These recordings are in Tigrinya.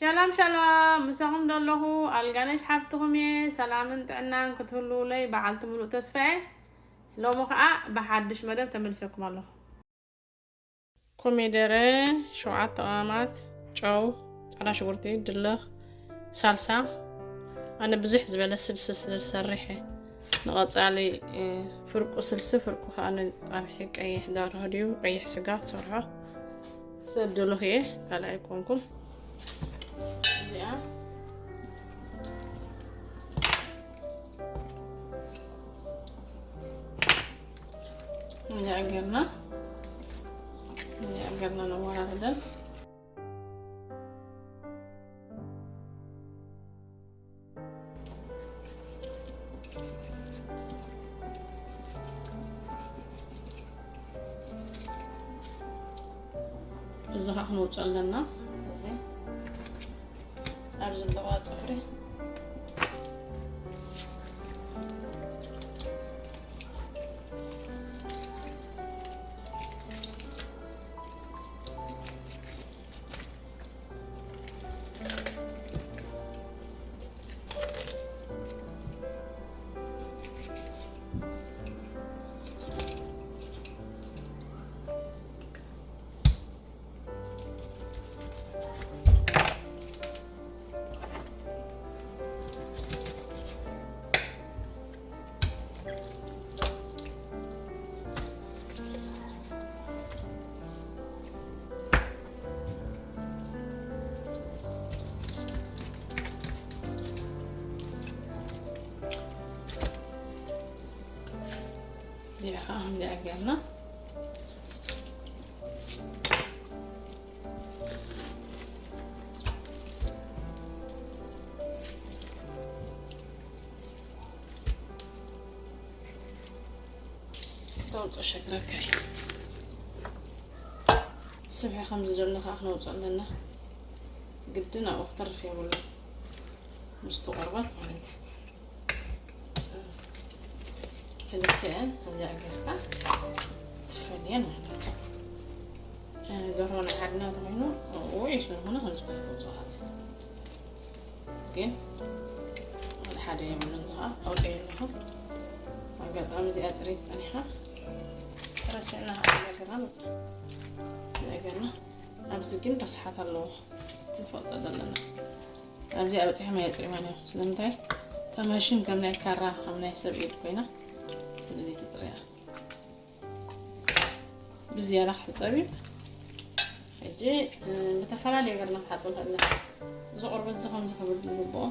ሸላም ሸላም፣ ምሳኹም ደለኹ ኣልጋነሽ ሓፍትኹም እየ። ሰላምን ጥዕናን ክትህልውለይ በዓልቲ ምሉእ ተስፋ እየ። ሎሚ ኸኣ ብሓድሽ መደብ ተመልሰኩም ኣለኹ። ኮሚደረ፣ ሸውዓተ ቀማማት፣ ጨው፣ ጻዕዳ ሽጉርቲ፣ ድልኽ፣ ሳልሳ። ኣነ ብዝሕ ዝበለ ስልሲ ስለ ዝሰርሕ እየ። ንቐጻሊ፣ እ፣ ፍርቁ ስልሲ፣ ፍርቁ ከኣ ንጸብሒ ቀይሕ ዳርሆ ድዩ ቀይሕ ስጋ ትሰርሖ። ስለ ድልኽ እየ፣ ካልእ ኣይኮንኩን። እዚኣ እዚኣ ጌርና፣ እዚኣ ጌርና ነወራርደን። እዚ ኸዓ ክንውፅኦ ኣለና። እዚ ኣብዚ ዘለዋ ፅፍሪ እዚኣ ኸዓ ከምዚኣ ጌርና ክተውፅኦ ሸግረካ እዩ። ስብሒ ከም ዝደሎ ከዓ ክነውፅኦ ኣለና። ግድን ኣብኡ ክተርፍ የብሉ። ምስቲ ቆርበት ማለት እዩ። ክልቲአን ከምዚኣ ጌርካ ትፈልየን ማለት እዩ። እ፣ ደርሆ ናይ ዓድና ተኾይኑ፣ ውዑይ ስለዝኾነ ከምዚ ኮይኑ ተውፅኦ። ግን ሓደ የብሉን፣ እዚ ኸዓ ኣውፅኤ ኣለኹ። ኣጋጣሚ እዚኣ ፅሬት ፀኒሓ ረሲዕና ኸዓ ገርና መፅና። እዚኣ ገርና ኣብዚ ግን ረስሓት ኣለዎ፣ ንፈልጦ ዘለና። ኣብዚ ኣብፂሖም ኣየፅርይዋን እዮም። ስለምንታይ? እታ ማሽን ከም ናይ ካራ፣ ከም ናይ ሰብ ኢድ ኮይና ስለ ዘይትፅረያ። ብዝያዳ ክትፀብዩ። ሕጂ፣ እ፣ ብተፈላለየ ገርና ክሓጥቡ ንኽእል ኢና። እዚ ቆርበት እዚ ከምዚ ክብል ይግብኦ።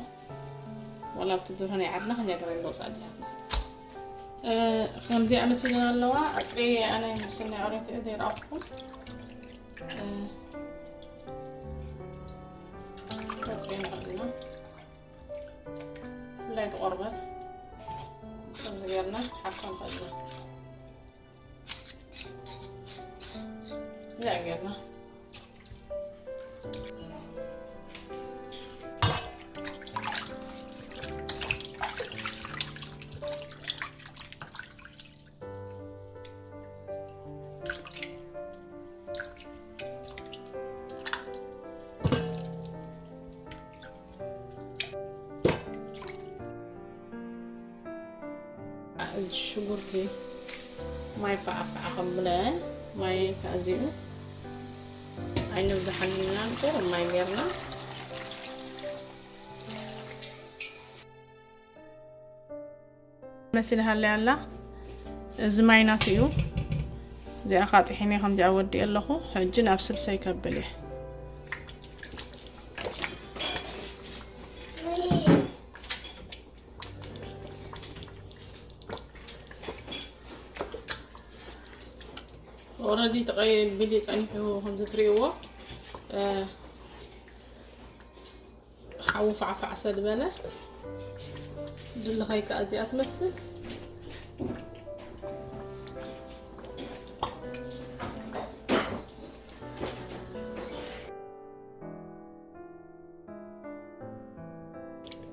ዋላ ኣብቲ ድሮ ናይ ዓድና ከምዚኣ ገይረን ለውፃ ኣዲሃትና። እ፣ ከምዚኣ መሲለን ኣለዋ። ኣፅሪ ኣነ ምስል ናይ ኦሬት እየ ዘይረኣኹም። እ፣ ኣፅሪ ንኽእል ኢና። ብፍላይ እቲ ቆርበት ከምዚ ገርና ሓኮ ንኽእል ኢና። እዚኣ ጌርና ሽጉርቲ ማይ ፋዕፋዕ ከብለ፣ ማይ ከኣዚኡ ኣይነብዝሓሉን ኢና። ቁሩብ ማይ ጌርና መሲልሃለይ ኣላ። እዚ ማይ ናቱ እዩ። እዚኣ ኻጢሒኒ ከምዚኣ ወዲእ ኣለኹ። ሕጂ ናብ ስልሰይ ከብል እየ። ኦረዲ ተቐቢሉ ጸኒሑ ከምዚ ትርእይዎ፣ እ፣ ሓዊ ፋዕፋዕ ሰ ዝበለ ድልኸይ ከኣ እዚኣ ትመስል።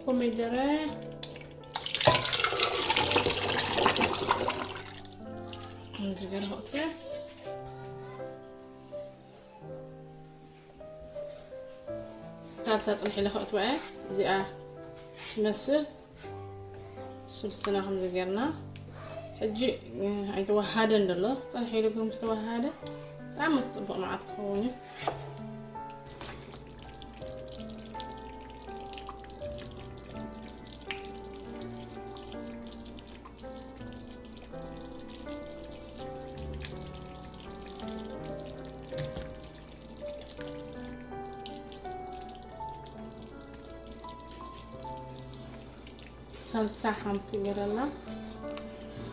ኮሚደረ እዚ ገርሆት ሳልሳ ጽንሒ ኢለ ከእትዋ እየ። እዚኣ ትመስል ስልስና ከምዚ ጌርና። ሕጂ፣ እ፣ ኣይተዋሃደን ዘሎ። ጽንሒ ኢሉ ግን ምስ ተዋሃደ ብጣዕሚ ክጽብቕ መዓት ክኸውን እዩ። ሳልሳ ሓንቲ ገይረላ።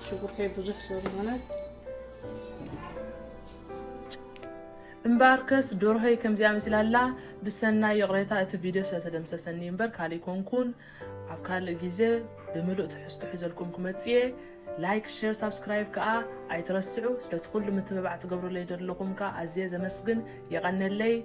ሽጉርተይ ብዙሕ ስለዝኾነ። እምበኣርከስ ደርሆይ ከምዚኣ መሲላ ኣላ። ብሰናይ ይቕሬታ እቲ ቪድዮ ስለተደምሰሰኒ እምበር ካልእ ኣይኮንኩን። ኣብ ካልእ ግዜ ብምሉእ ትሕዝቶ ሒዘልኩም ክመጽእ እየ። ላይክ፣ ሼር፣ ሳብስክራይብ ከኣ ኣይትረስዑ። ስለቲ ኩሉ ምትብባዕ ትገብሩለይ ዘለኹም ከኣ ኣዝየ ዘመስግን። የቐነለይ።